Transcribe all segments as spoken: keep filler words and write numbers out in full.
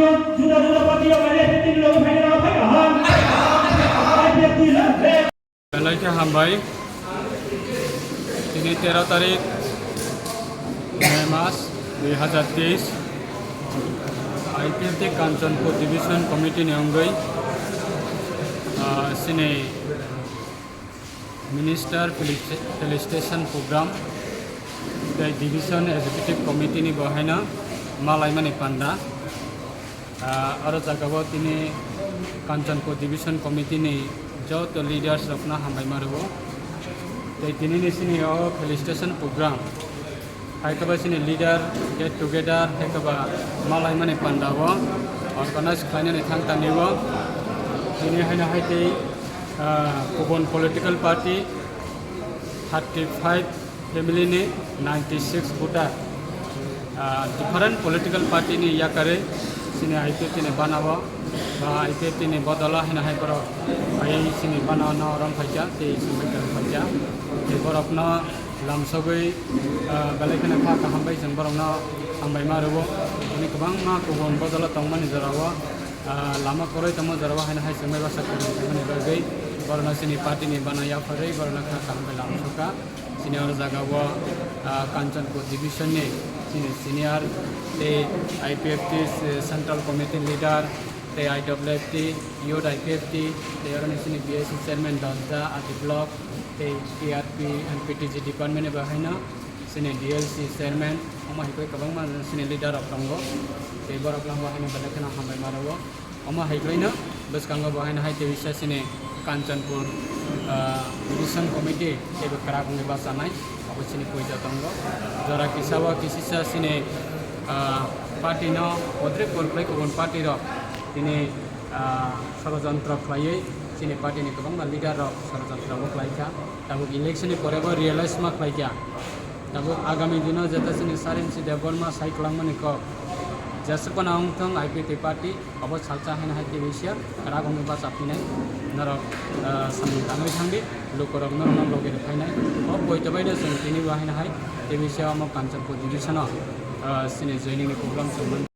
Juda juda party rok I P F T ni loge phaina rok phai kaham. I P F T na. Belai khe hambai. Tini tero tarik May mas dui hazar teis. I P F T Kanchanpur Division Committee ni wngwi, ah, sini Minister Felicita-, Felicitation Program tei Division Executive Committee ni bo haino malaimani panda. Ah, aro jagao tini Kanchanpur Division Committee ni joto leaders rokno hambai ma rwo. Tei tini ni sini o felicitation program hai khe ba sini leader get together hai khe ba malaimani panda o organize khlainani thang tani o. Tini haino hai tei, ah, kubun political party thirty five family ni ninety six voter, ah, different political party ni yakarwi sini I P F T ni bana o ba I P F T ni bodolo haino hai borok ayang sini bana o no rom phaikha tei sumai kwrwng phaikha tei borokno lamsogwi, ah, belai kheno kha kaham bai chwng borokno hambai ma rwo. Tini kwbangma kubun bodolo tongmani jorao, ah, lama kwrwi tongma jorao haino hai chwngbai basa kwrwng tongmani bagwi borokno chini party ni bana yapharwi borokno kha kaham bai lamsokha. Chini oro jagao, ah, Kanchanpur division ni chini senior tei I P F T central committee leader tei I W F T, youth I P F T, tei oro ni chini B S C chairman Dosda, Adi block, tei T R P and P T G department ni bo haino chini D L C chairman, omo hai khe kwbangma chini leader rok tongo. Tei borok no bo haino belai kheno hambai ma rwo. Omo hai khe no bwskango bo haino hai tei bisa chini Kanchanpur, ah, division committee tei bo kwrak wngwi bachanai, abo chini puijo tongo. Jora kisa o kisisa chini, ah, party no odre por khlai kubun party rok tini, ah, sorojontro khlaiwi chini party ni kwbangma leader rok sorojontro bo khlaikha. Tabuk election ni pore bo realize ma khlaikha. Tabuk agami dino jeta chini Sarinsi Debbarma sai kwlangmani kok, jesukphano wngthung I P F T party, obo salsa haino hai tei bisa kwrak wngwi bacha phinai norok, ah, samung tangwi thangdi, lukurok norokno logi rw phainai. O poito baino chwng tini bo haino hai tei bisa omo Kanchanpur division o, ah, chini joining ni program chwng man.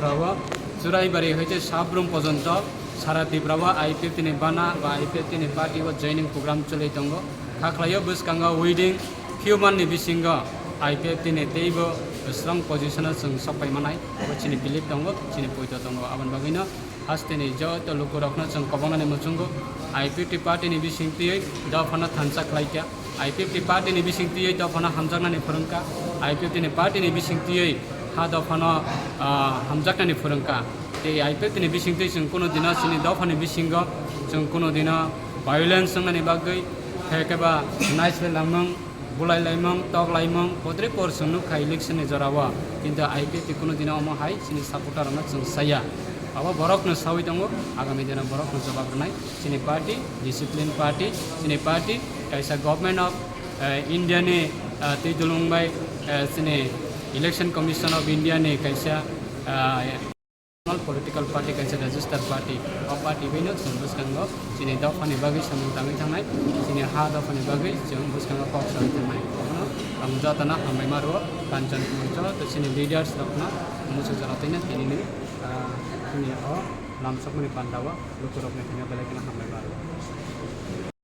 Rao Churaibari hoite Sabrum pojonto sara Tripura o I P F T ni bana ba I P F T ni party o joining program choli tongo. Kha khlaio bwskango within few month ni bisingo I P F T ni teibo strong position o chwng sok pai manai, abo chini belief tongo, chini poito tongo. Aboni bagwino haste ni joto lukurokno chwng kobongnani muchungo I P F T party ni bising twiwi dophano thansa khlaikha. I P F T party ni bising twiwi dophano hamjaknani phwrwngkha, I P F T ni party ni bising twiwi ha dophano, ah, hamjaknani phwrwngkha. Tei I P F T ni bising twi chwng kuno dino chini dophani bisingo chwng kuno dino violence wngnani bagwi, hai khe ba naichwlaimung, bulailaimung, toklaimung, podre por chwng nukha election ni jorao. Kintu I P F T kuno dino omo hai chini supporter rokno chwng saya. Abo borokno sawi tongo, agami dino borokno jobab rwnai. Chini party, discipline party, chini party, kaisa Government of, eh, India ni, eh, twi dulung bai, eh, chini Election Commission of India ni kaisa, eh, political party, kaisa registered party. O party bai no chwng bwskango chini dophani bagwi samung tangwi thangnai, chini ha dophani bagwi chwng bwskango kok sawi thangnai. Abono ang jotono hambai ma rwo, Kanchanpur joto chini leaders rokno muchung jora twi no tini ni, ah, chini o lamsokmani panda o lukurokni thani belai kheno hambai ma rwo.